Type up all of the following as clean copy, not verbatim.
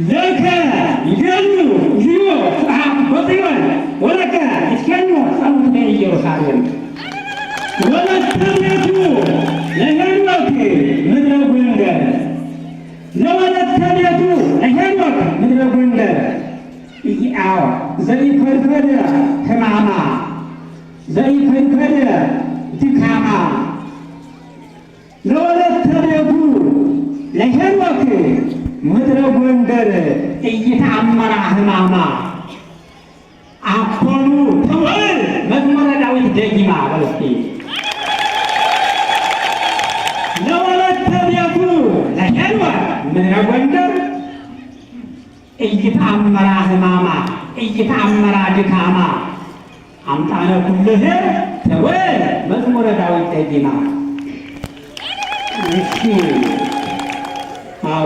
ዘከ ይገሉ እግዚኦ ስብሐት በጽዮን ወለከ ይትኬኖ ጸሎት በኢየሩሳሌም። ወለተ ቤቱ ለሄኖክ ምድረ ጎንደር፣ ለወለተ ቤቱ ለሄኖክ ምድረ ጎንደር። አዎ፣ ዘኢፈድፈደ ሕማማ፣ ዘኢፈድፈደ ድካማ። ለወለተ ቤቱ ለሄኖክ ምድረ ጎንደር ኢይትአመራ ሕማማ። አኮኑ ትውዕል መዝሙረ ዳዊት ደጊማ። በል እስኪ። ለወለተ ቤቱ ለሄኖክ ምድረ ጎንደር ኢይትአመራ ሕማማ፣ ኢይትአመራ ድካማ። አምጣነ ኩልህ ትውዕል መዝሙረ ዳዊት ደጊማ። እሺ፣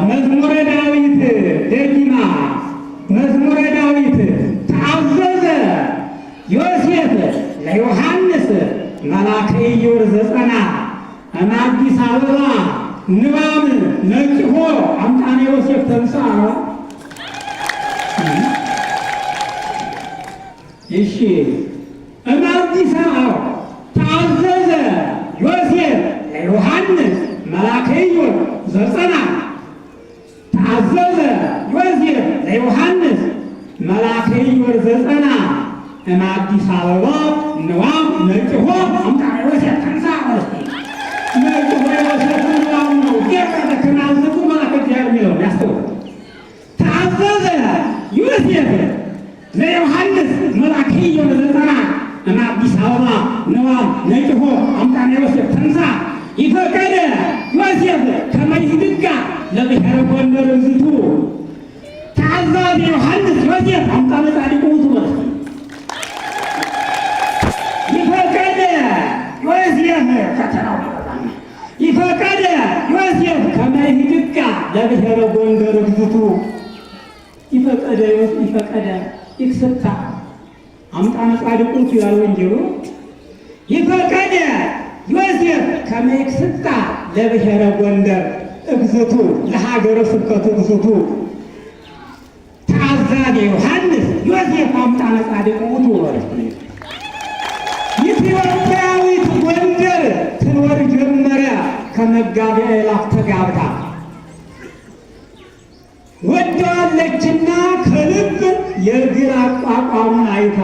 መዝሙረ ዳዊት ደጊማ። መዝሙረ ዳዊት። ተአዘዘ ዮሴፍ ለዮሐንስ መልአከ ኢዮር ዘጸና እምአዲስ አበባ ንባብ ነጭሆ አምጣነ ዮሴፍ ተንሥአ ነው። እሺ፣ እምአዲስ አበባ ተአዘዘ ዮሴፍ ለዮሐንስ መልአከ ኢዮር ዘጸና፣ ተአዘዘ ዮሴፍ ለዮሐንስ መልአከ ኢዮር ዘጸና እምአዲስ አበባ ንዋም ነጭሆ አምጣነ ዮሴፍ ተንሥአ። ነጭሆ ዮሴፍ ንዋም ነው ገረደ ከማዘዙ መልአከ እግዚአብሔር የሚለው ያስተውል። ተአዘዘ ዮሴፍ ለዮሐንስ መልአከ ኢዮር ዘጸና እምአዲስ አበባ ንዋም ነጭሆ አምጣነ ዮሴፍ ተንሥአ። ይፈቀደ ዮሴፍ ከመ ይህድጋ ለብሔረ ጎንደር ዝቱ። ተአዛዚ ዮሐንስ ዮሴፍ አምጣነ ጻድቁ ውእቱ። ይፈቀደ ዮሴፍ፣ ፈተናው ይፈቀደ ዮሴፍ ከመ ይህድጋ ለብሔረ ጎንደር ግዝቱ። ይፈቀደ ይፈቀደ ይክስታ አምጣነ ጻድቁ ይላል ወንጌሉ። ይፈቀደ ዮሴፍ ከመ ይክስታ ለብሔረ ጎንደር እግዝቱ፣ ለሀገረ ስብከቱ እግዝቱ። ተአዛዚ ዮሐንስ ዮሴፍ አምጣነ ጻድቁ ውእቱ። ኢትዮጵያዊት ጎንደር ትኖር ጀመረ ከመጋቢ አእላፍ ተጋብታ፣ ወደዋለችና ከልብ የእግር አቋቋሙን አይታ።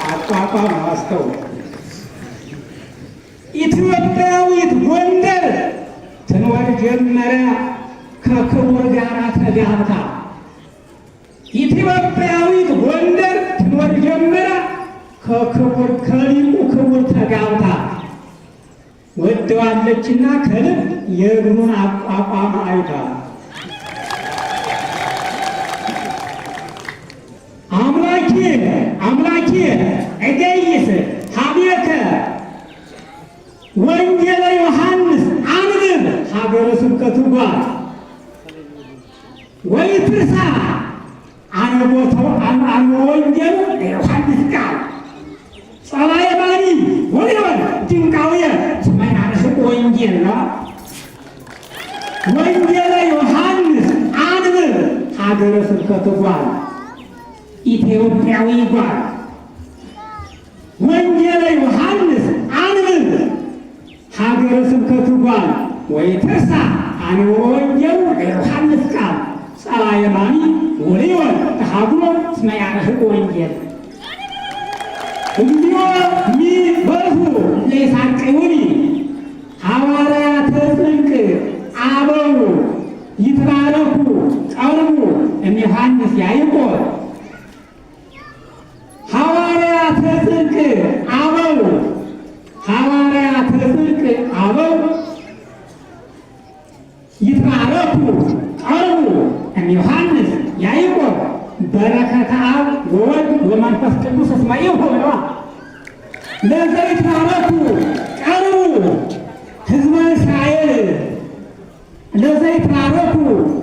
አቋቋም አስተውል። ኢትዮጵያዊት ጎንደር ትኖር ጀመረ ከክቡር ጋር ተጋብታ። ኢትዮጵያዊት ጎንደር ትኖር ጀመረ ከክቡር ከሊቁ ክቡር ተጋብታ፣ ወደዋለችና ከልብ የእግሩን አቋቋም አይታ። አምላኬ አምላኬ እገይስ ሀቤከ ወንጌለ ዮሐንስ አንብብ ሀገረ ስብከቱ ጓል ወይትርሳ አንቦተው አን ወንጌሉ ለዮሐንስ ቃል ጸባየ ባኒ ወሊወን ድንቃውየ ስመ ያርሕቅ ወንጌል ነው። ወንጌለ ዮሐንስ አንብብ ሀገረ ስብከቱ ጓል ኢትዮጵያዊ ጓል። ወንጌለ ዮሐንስ አንብብ ሀገረ ስብከቱ ጓል ወይትርሳ አንብቦ ወንጌሉ ለዮሐንስ ቃል ጸባየ ባኒ ወሊወን ተሃግሎ እስመ ያርሕቅ ወንጌል። እግዚኦ ሚበዙ ለይሳቅዩኒ ሐዋርያተ ጽድቅ አበው ይትባረኩ ቀርቡ እምዮሐንስ ያዕቆብ። ሐዋርያተ ጽድቅ አበው፣ ሐዋርያተ ጽድቅ አበው ይትባረኩ ቀርቡ እምዮሐንስ ያዕቆብ። በረከተ አብ ወወልድ ወመንፈስ ቅዱስ እስመ ይሁን ለዘይትባረኩ ቀርቡ ህዝበ እስራኤል። ለዘይትባረኩ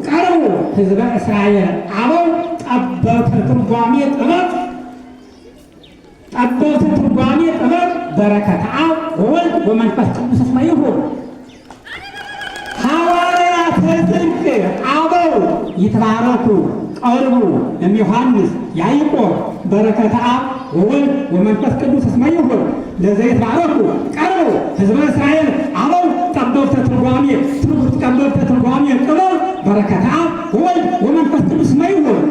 ቀርቡ ህዝበ እስራኤል አበው ጠበብተ ትርጓሜ ጥበብ፣ ጠበብተ ትርጓሜ ጥበብ፣ በረከተ አብ ወወልድ ወመንፈስ ቅዱስ እስመ ይሁን። ሐዋርያተ ጽድቅ አበው ይትባረኩ ቀርቡ እምዮሐንስ ያዕቆብ፣ በረከተ አብ ወወልድ ወመንፈስ ቅዱስ እስመ ይሁን። ለዘይትባረኩ ቀርቡ ህዝበ እስራኤል አበው ጠበብተ ትርጓሜ፣ ጠበብተ ትርጓሜ ጥበብ፣ በረከተ አብ ወወልድ ወመንፈስ ቅዱስ እስመ ይሁን።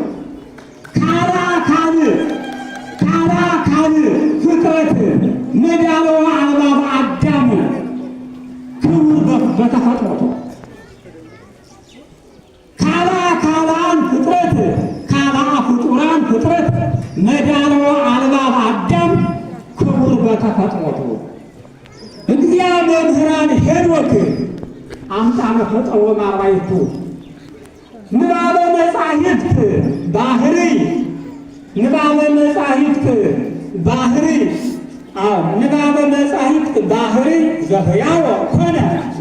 ካላ ካል ካላ ካል ፍጥረት መዳበው አልባብ አዳም ክቡር በተፈጥሮቱ፣ ካላ ካላን ፍጥረት፣ ካላ ፍጡራን ፍጥረት መዳለው አልባብ አዳም ክቡር በተፈጥሮቱ። እግዚአ መምህራን ሄኖክ አምጣነ ፈጠሮ ማርባይቱ ንባበ መጻሕፍት ባህርይ፣ ንባበ መጻሕፍት ባህርይ፣ አዎ፣ ንባበ መጻሕፍት ባህርይ ዘህያወ ኮነ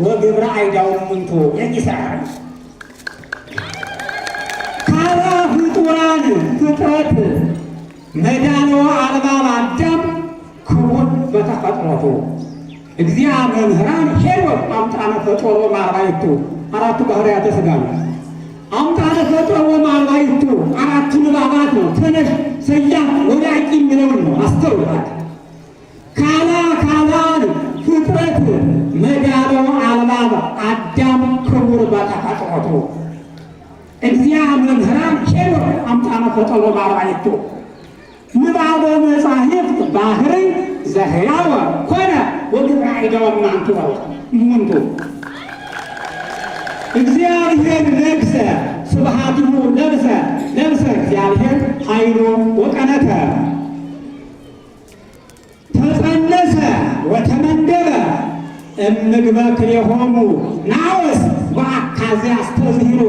ወግብረ አይዳው ምንቱ የሚሰራ። ካላ ፍጡራን ፍጥረት መዳነወ አልባብ አዳም ክቡር በተፈጥሮቱ። እግዚአ መምህራን ሄኖክ አምጣነ ፈጦሮ ማርባይቱ፣ አራቱ ባህርያተ ሥጋ ነው። አምጣነ ፈጦሮ ማርባይቱ አራቱ ንባባት ነው። ተነሽ፣ ሰያፍ፣ ወዳቂ የሚለውን ነው። አስተውላት። ካላ ካላን ፍጥረት መዳነወ አልባብ አዳም ክቡር በተፈጥሮቱ። እግዚአ መምህራን ሄኖክ አምጣነ ፈጠሮ ማርባይቱ ንባበ መጻሕፍት ባህርይ ዘህያወ ኮነ ወግብረ አይዳው እማንቱ እሙንቱ። እግዚአብሔር ነግሰ ስብሐቲሁ ለብሰ፣ ለብሰ እግዚአብሔር ኃይሎ ወቀነተ። ተጸነሰ ወተመንደበ እምግበ ክልኤሆሙ ናዖስ ወአካዝያስ ተዝሂሮ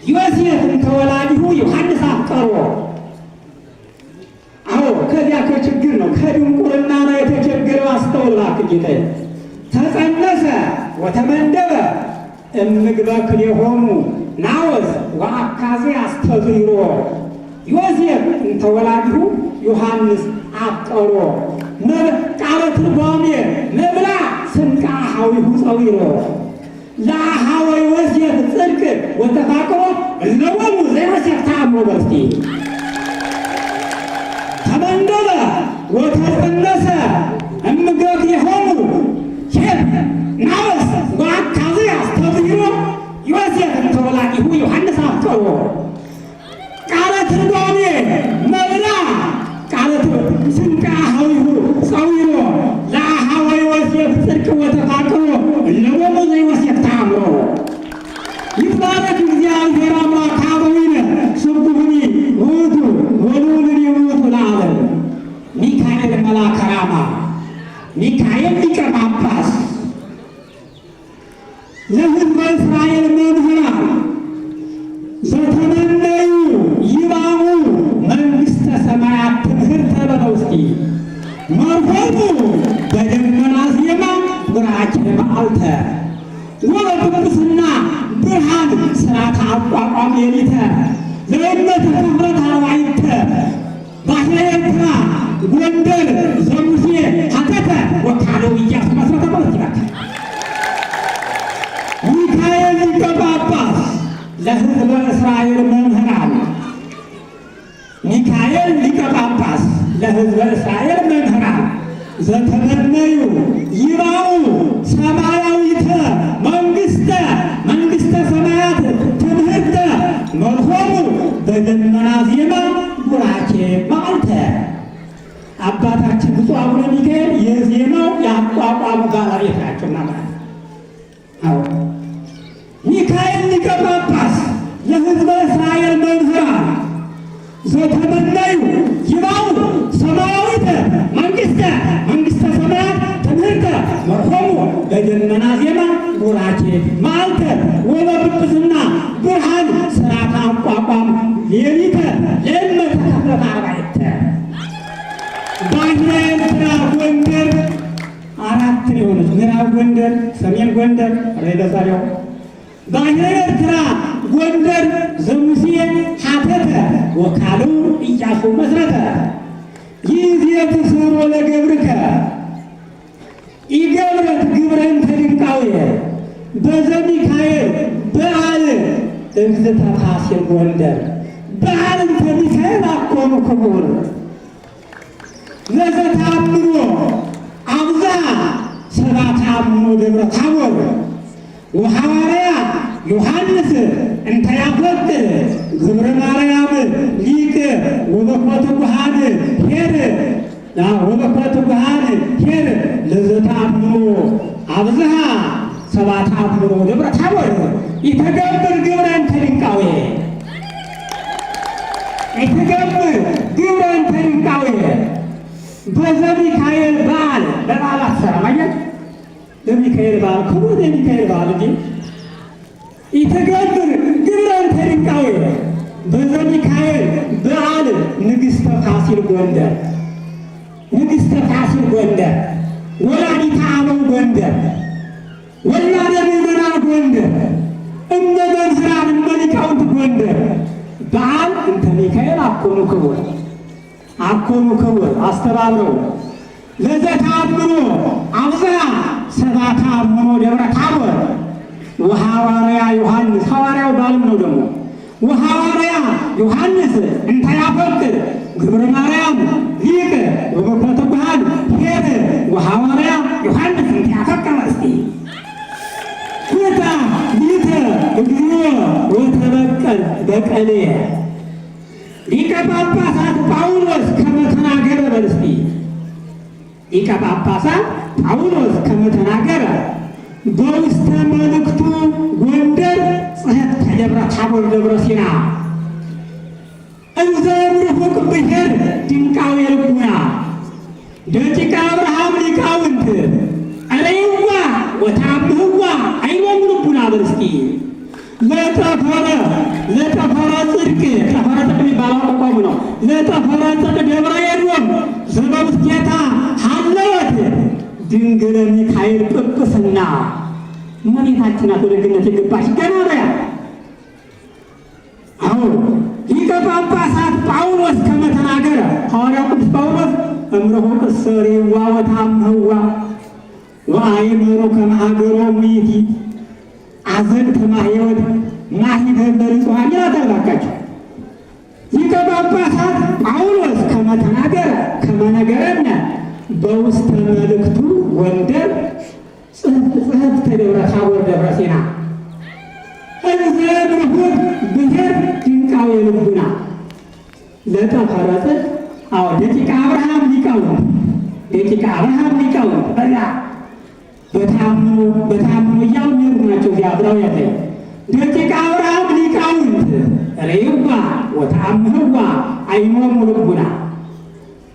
ዮሴፍ እንተ ወላዲሁ ዮሐንስ አፍቀሮ። አዎ፣ ከዚያ ከችግር ነው፣ ከድንቁርና ነው የተቸገረው። አስተውል እባክህ ጌታዬ። ተጸነሰ ወተመንደበ እምግበ ክልኤሆሙ ናዖስ ወአካዝያስ ተዝሂሮ ዮሴፍ እንተ ወላዲሁ ዮሐንስ አፍቀሮ። ቃለ ትርጓሜ መብላ ስንቃ አኀዊሁ ጸዊሮ ለአኀወ ዮሴፍ ጽድቅ ወተፋቅሮ እለወሙ ዘዮሴፍ ተአምሮ በርስቲ። ተመንደበ ወተጸነሰ እምገብ የሆሙ ሴት ናዖስ ወአካዝያስ ተዝሂሮ ዮሴፍ እንተ ወላዲሁ ዮሐንስ አፍቀሮ። ቃለ ትርጓሜ መብላ ቃለ ስንቃ አኀዊሁ ጸዊሮ ለአኀወ ዮሴፍ ጽድቅ ወተፋቅሮ እለወሙ ዘዮሴፍ ተአምሮ። ይትባረክ እግዚአብሔር አምላክ አበዊነ፣ ስቡሕኒ ውእቱ ወልዑልኒ ውእቱ ለዓለም። ሚካኤል መልአከ ራማ፣ ሚካኤል ሊቀ ጳጳስ ለሕዝበ እስራኤል መምህራን ዘተመነዩ ይባኡ መንግሥተ ሰማያት ትምህርተ በለው እስኪ፣ መርሆሙ በደመና ዜማ ቡራኬ መዓልተ ወበቅድስና ብርሃን ስርዓተ አቋቋም ሌሊተ ለእመተ ክብረት አርባዕተ ባሕረ ኤርትራ ጎንደር ዘሙሴ ሀተተ ወካለው ኢያሱ መስረተ ማለት ይላል። ሚካኤል ሊቀ ጳጳስ ለሕዝበ እስራኤል መምህራን፣ ሚካኤል ሊቀ ጳጳስ ለሕዝበ እስራኤል መምህራን ዘተመነዩ ይባኡ ሰማያዊተ መንግስተ፣ መንግስተ ሰማያት ትምህርተ፣ መልሆሙ በደመና ዜማ ቡራኬ መዓልተ። አባታችን ብፁዕ አቡነ ሚካኤል የዜማው የአቋቋሙ ባለቤት ናቸውና ማለት ነው። አዎ፣ ሚካኤል ሊቀ ጳጳስ ለሕዝበ እስራኤል መምህራን ዘተመነዩ ይባኡ ሰማያዊተ መንግስተ፣ መንግስተ ሰማያት ትምህርተ፣ መርሆሙ በደመና ዜማ ቡራኬ መዓልተ ወበጵጵስና ብርሃን ስርዓተ አቋቋም ሌሊተ ለእመ ተከፍለት አርባዕተ። ባሕረ ኤርትራ ጎንደር አራት ነው የሆነች። ምዕራብ ጎንደር፣ ሰሜን ጎንደር፣ ሬ በዛሬው ባህረ ኤርትራ ጎንደር ዘሙሴ ሀተተ ወካልኡ ኢያሱ መስረተ ይእዜ ትስሮ ለገብርከ ኢገብረት ግብረ እንተ ድንቃውየ በዘሚካኤል በዓል እግዝእተ ፋሲል ጎንደር በዓል እንተ ሚካኤል አኮኑ ክቡር ለዘተአምኖ አብዝሃ ሰብአ ተአምኖ ደብረ ታቦር ወሐዋርያ ዮሐንስ እንተ ያፈቅር ግብረ ማርያም ሊቅ ወበኵረ ትጉሃን ኄር ወበኵረ ትጉሃን ኄር ለዘተአምኖ አብዝሃ ሰብአ ተአምኖ ደብረ ታቦር ኢትገብር ግብረ እንተ ድንቃዌ ኢትገብር ግብረ እንተ ድንቃዌ በዘሚካኤል በዓል በበዓል አትሰራም። አያችሁ፣ በሚካኤል በዓል ክቡር የሚካኤል በዓል እንጂ ኢትገብር ግብረ እንተ ድንቃዌ በዘሚካኤል በዓል ንግሥተ ፋሲል ጎንደር ንግሥተ ፋሲል ጎንደር ወላዲተ አበው ጎንደር ወላደ ምዕመናን ጎንደር እመ መምህራን እመ ሊቃውንት ጎንደር በዓል እንተ ሚካኤል አኮኑ ክቡር አኮኑ ክቡር አስተባብረው ለዘተአምኖ አብዝሃ ሰብአ ተአምኖ ደብረ ታቦር ወሐዋርያ ዮሐንስ ሐዋርያው ባልም ነው ደግሞ ወሐዋርያ ዮሐንስ እንተ ያፈቅር ግብረ ማርያም ሊቅ ወበኵረ ትጉሃን ኄር ወሐዋርያ ዮሐንስ እንተ ያፈቅር እስቲ ኩታ ሊተ እግዚኦ ወተበቀል በቀልየ ሊቀ ጳጳሳት ጳውሎስ ከመ ተናገረ በል እስቲ ሊቀ ጳጳሳት ጳውሎስ ከመ ተናገረ በውስተ መልእክቱ ጎንደር ጽሕፈተ ደብረ ታቦር ደብረ ሲና እንዘ እምርሑቅ ብሔር ድንቃዌ ልቡና ደቂቀ አብርሃም ሊቃውንት ዐረይዋ ወተአምህዋ አይኖሙ ልቡና በል እስቲ ለጠፈረ ለጠፈረ ጽድቅ ጠፈረ ጽድቅ የሚባለው አቋቋሙ ነው። ለጠፈረ ጽድቅ ደብረ ኤዶም ዘበውስቴታ ሀለወት ድንግለ ሚካኤል ጵጵስና እመቤታችን ናት ወደ ገነት የገባች ገና በያ። አዎ ሊቀ ጳጳሳት ጳውሎስ ከመ ተናገረ ሐዋርያው ቅዱስ ጳውሎስ እምርሑቅ እሰሬዋ ወታምህዋ ወአእምሮ ከመ ሀገሮሙ ይእቲ አዘቅት ማሕየወት ማኅተም ለንጹሐን ይላታል። እባካችሁ ሊቀ ጳጳሳት ጳውሎስ ከመ ተናገረ ከመ ነገረነ በውስተ መልእክቱ ጎንደር ጽሕፈተ ደብረ ታቦር ደብረ ሲና እንዘ እምርሑቅ ብሔር ድንቃዌ ልቡና ለጠፈረ ጽድቅ አዎ ደቂቀ አብርሃም ሊቃውንት ደቂቀ አብርሃም ሊቃውንት በዛ በታምኖ በታምኖ እያሉ የሚሄዱ ናቸው። እዚያ አብረው ያለ ደቂቀ አብርሃም ሊቃውንት ርእይዋ ወተአምህዋ አይኖሙ ልቡና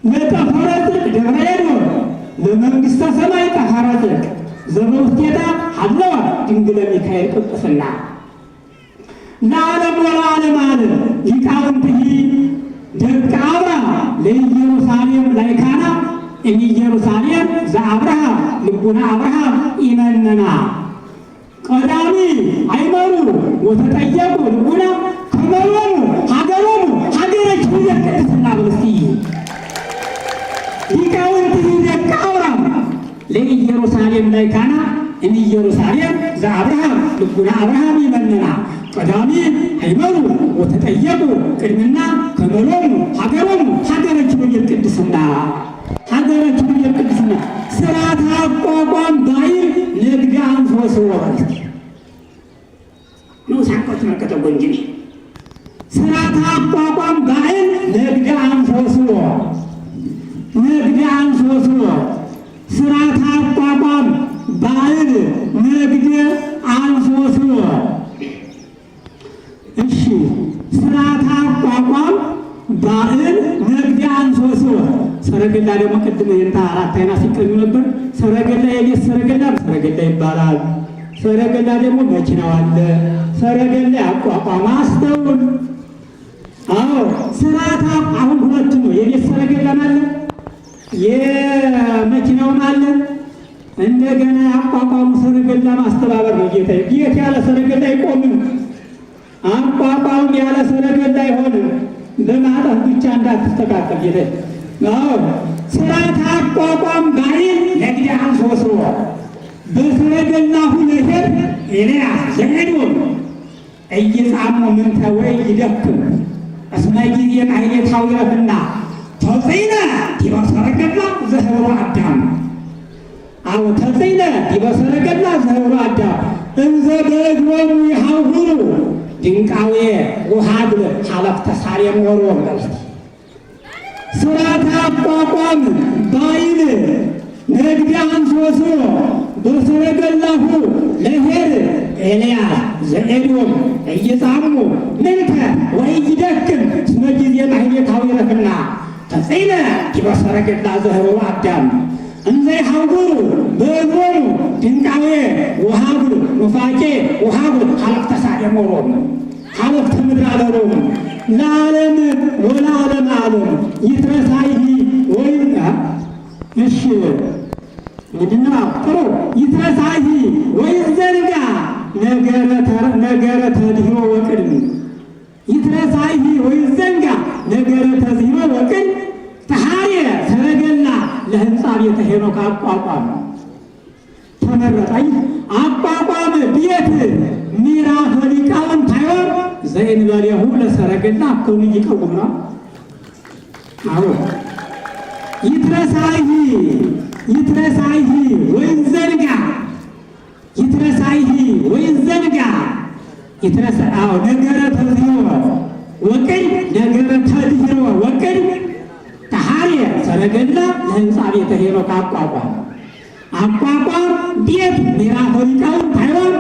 ለጠፈረ ጽድቅ ደብረ ኤዶም ለመንግሥተ ሰማይ ጠፈረ ጽድቅ ዘበውስቴታ ሀለወ ድንግለ ሚካኤል ጵጵስና ለዓለም ወለዓለም ዓለም ሊቃውንትሂ ደቀ አብርሃም ለኢየሩሳሌም ላይካና እምኢየሩሳሌም ዘአብርሃም ልቡና አብርሃም ኢመነና ቀዳሚ አይመሩ ወተጠየቁ ልቡና ከመሎሙ ሀገሮሙ ሀገረ ኪሩቤል ቅድስና በል እስቲ ሊቃውንትሂ ደቀ አብርሃም ለኢየሩሳሌም ላይካና እምኢየሩሳሌም ዘአብርሃም ልቡና አብርሃም ይመነና ቀዳሚ አይመሩ ወተጠየቁ ቅድምና ከመሎሙ ሀገሮሙ ሀገረ ኪሩቤል ቅድስና ሀገረ ኪሩቤል ቅድስና ስርዓተ አቋቋም ባይል ንግድ አንሶስዎ ንዑስ አንቀጽ መከተው ጎንጅኔ ስርዓተ አቋቋም ባይል ንግድ አንሶስዎ ንግድ አንሶስዎ ስርዓተ አቋቋም ባይል ንግድ አንሶስዎ እሺ ስርዓተ አቋቋም ባዕል ነግድ አንሶስዎ ሰረገላ ደግሞ ቅድም የንታ አራት አይና ሲቀኙ ነበር። ሰረገላ የቤት ሰረገላ ሰረገላ ይባላል። ሰረገላ ደግሞ መኪናው አለ። ሰረገላ አቋቋም አስተውል። አዎ ስርዓተ አሁን ሁለቱ ነው። የቤት ሰረገላም አለ፣ የመኪናውም አለ። እንደገና አቋቋሙ ሰረገላ ማስተባበር ነው ጌታ። ቤት ያለ ሰረገላ አይቆምም። አቋቋም ያለ ሰረገላ አይሆንም። በማጠፍ ብቻ እንዳትስተካከል ጌታ። አዎ፣ ስርዓት አቋቋም ባይል ነግደ አንሶስሮ በሰረገላሁ ለሄድ ኤልያስ ዘኤዶም ኢይጻሙ ምንተ ወይ ይደክም እስመ ጊዜ ማሕሌታዊ ረፍና ተጽዕነ ዲበ ሰረገላ ዘህብሮ አዳም። አዎ፣ ተጽዕነ ዲበ ሰረገላ ዘህብሮ አዳም እንዘ በእግሮሙ ይሐውሩ ድንቃዌ ወሃግል ሀለፍተ ሳሌም ወሮም። ስርዓተ አቋቋም ባይል ነግደ አንሶስሮ በሰረገላሁ ለሄር ኤልያስ ዘኤዶም ኢይጻሙ ምንተ ወኢይደክም እስመ ጊዜ ማሕሌታዊ ረፍና ተጽዕነ ዲበ ሰረገላ ዘህብሮ አዳም እንዘ ይሐውሩ በእግሮሙ ድንቃዌ ወሃጉል ኑፋቄ ወሃጉል ሀለፍተ ሳሌም ወሮም ሀለፍተ ምድር አለሮም ለዓለም ወለዓለም ዓለም ይትረሳይሂ ወይ። እሺ፣ ምንድነው? ጥሩ፣ ይትረሳይሂ ወይ ዘንጋ ነገረ ተድህሮ ወቅድም። ይትረሳይሂ ወይ ዘንጋ ነገረ ተዝሂሮ ወቅድም ተሐርየ ሰረገላ ለህንፃ ቤተ ሄኖክ አቋቋም ተመረጠ። አቋቋም ቤት ምዕራፈ ሊቃውንት ታይወር ዘእንበሌሁ ለሰረገላ እኮኑ ይቀውም ነው። አዎ፣ ይትረሳይሂ ይትረሳይሂ ወይዘንጋ ይትረሳይሂ ወይዘንጋ ይትረሳ፣ አዎ፣ ነገረ ተዝሂሮ ወቅድ ነገረ ተድሂሮ ወቅድ ተሐርየ ሰረገላ ለህንፃ ቤተ ሄኖክ አቋቋም አቋቋም ቤት ምዕራፈ ሊቃውንት ታይወር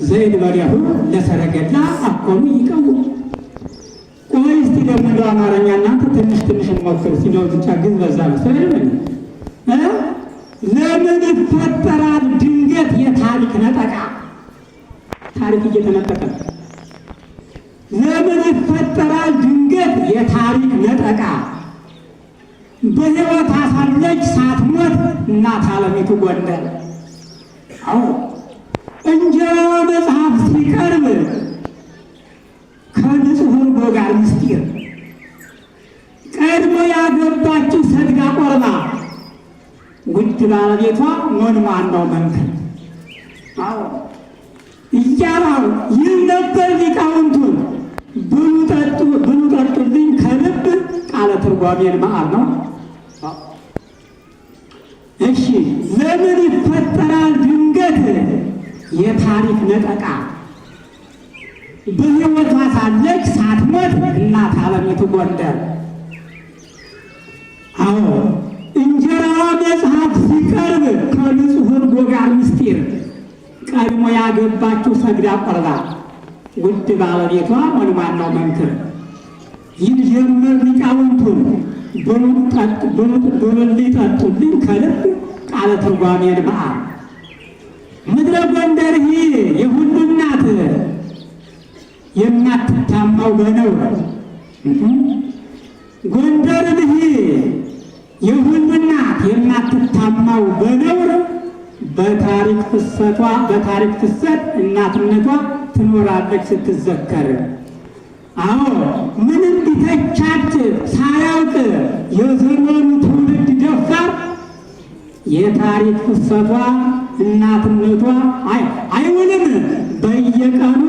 ዘእንበሌሁ ለሰረገላ አኮኑ ይቀውም። ቆይ እስቲ ደግሞ እንደው አማርኛ እናንተ ትንሽ ትንሽ እንሞክር እስቲ። እንደው ብቻ ግን በዛ መሰለኝ እ ለምን ይፈጠራል ድንገት የታሪክ ነጠቃ? ታሪክ እየተነጠቀ ነው። ለምን ይፈጠራል ድንገት የታሪክ ነጠቃ? በሕይወት አሳለች ሳትሞት እናት አለሚቱ ጎንደር። አዎ፣ እንጀራዋ መጽሐፍ ሲቀርብ ከንጹሕ እርጎ ጋር ምስጢር ቀድሞ ያገባችው ሰድጋ ቆርባ ውድ ባለቤቷ ሞንሟናው መምህር። አዎ እያላው ይህ ነበር ሊቃውንቱን ብሉ ጠጡ ብሉ ጠጡልኝ ከልብ ቃለ ትርጓሜን መዓል ነው። እሺ፣ ለምን ይፈጠራል ድንገት የታሪክ ነጠቃ? በሕይወቷ ሳለች ሳትሞት እናት አለሚቱ ጎንደር። አዎ፣ እንጀራዋ መጽሐፍ ሲቀርብ ከንጹሕ እርጎ ጋር ምስጢር ቀድሞ ያገባችው ሰግዳ ቆርባ ውድ ባለቤቷ ወንማናው መምክር ይጀምር ሊቃውንቱን ብሉልኝ ጠጡልኝ ከልብ ቃለ ትርጓሜን መዓል ምድረ ጎንደር የሁሉ እናት የማትታማው በነውር። ጎንደር የሁሉ እናት የማትታማው በነውር በታሪክ ፍሰቷ በታሪክ ፍሰት እናትነቷ ትኖራለች ስትዘከር። አዎ፣ ምንም ቢተቻት ሳያውቅ የዘመኑ ትውልድ ደፋር የታሪክ ፍሰቷ እናትነቷ አይውልም በየቀኑ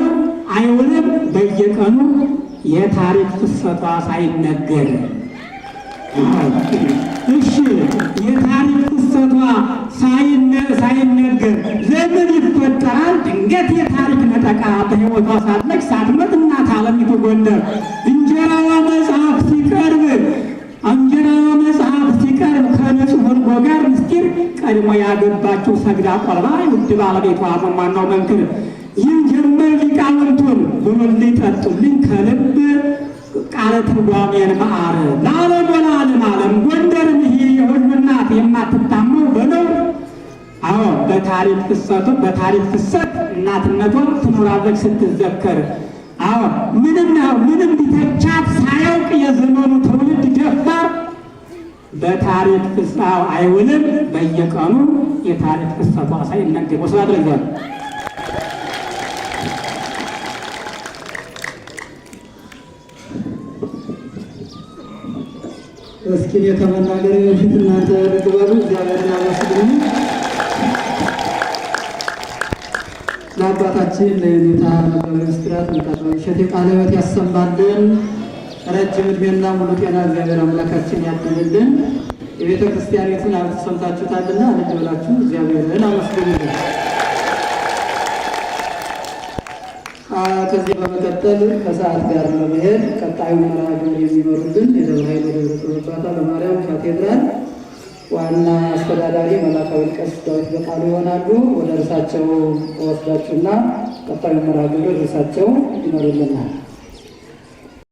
አይውልም በየቀኑ የታሪክ ፍሰቷ ሳይነገር። እሺ፣ የታሪክ ፍሰቷ ሳይነገር ለምን ይፈጠራል ድንገት የታሪክ ነጠቃ? በሕይወቷ ሳለች ሳትሞት እናት አለሚቱ ጎንደር እንጀራዋ መጽሐፍ ሲቀርብ እንጀራዋ መጽሐፍ ሲቀርብ ከንጹሕ እርጎ ጋር ምስጢር ቀድሞ ያገባችው ሰግዳ ቆርባ ውድ ባለቤቷ ማናው መንክር ይጀምር ሊቃውንቱን ብሉልኝ ጠጡልኝ ከልብ ቃለ ትርጓሜን መዓር ለዓለም ወለዓለም ዓለም ጎንደርን ይሄ የሁሉ እናት የማትታመው በነውር። አዎ፣ በታሪክ ፍሰቱ በታሪክ ፍሰት እናትነቷ ትኖራለች ስትዘከር። አዎ፣ ምንም ምንም ቢተቻት ሳያውቅ የዘመኑ ትውልድ ደፋር በታሪክ ፍጻው አይውልም በየቀኑ። የታሪክ ክስተቷ ሳይነገር። ወስብሐት ለእግዚአብሔር። እስኪ እኔ ከመናገሬ በፊት እናንተ ልግበሉ፣ እግዚአብሔርን አመስግኑ። ለአባታችን ለየኔታ መጋቤ ምስጢራት መቃጥሎ እሸቴ ቃለ ሕይወት ያሰማልን፣ ረጅም ዕድሜና ሙሉ ጤና እግዚአብሔር አምላካችን ያድልልን። የቤተ ክርስቲያኒቱን ሀብት ሰምታችሁታልና ልብ ብላችሁ እግዚአብሔርን አመስግኑልን። ከዚህ በመቀጠል ከሰዓት ጋር በመሄድ ቀጣዩን መርሃ ግብር የሚመሩልን የደብረ ኃይል ደብረ ጥበብ ለማርያም ካቴድራል ዋና አስተዳዳሪ መላካዊ ቀሲስ ዳዊት በቃሉ ይሆናሉ። ወደ እርሳቸው ወስዳችሁና ቀጣዩን መርሃ ግብር እርሳቸው ይመሩልናል።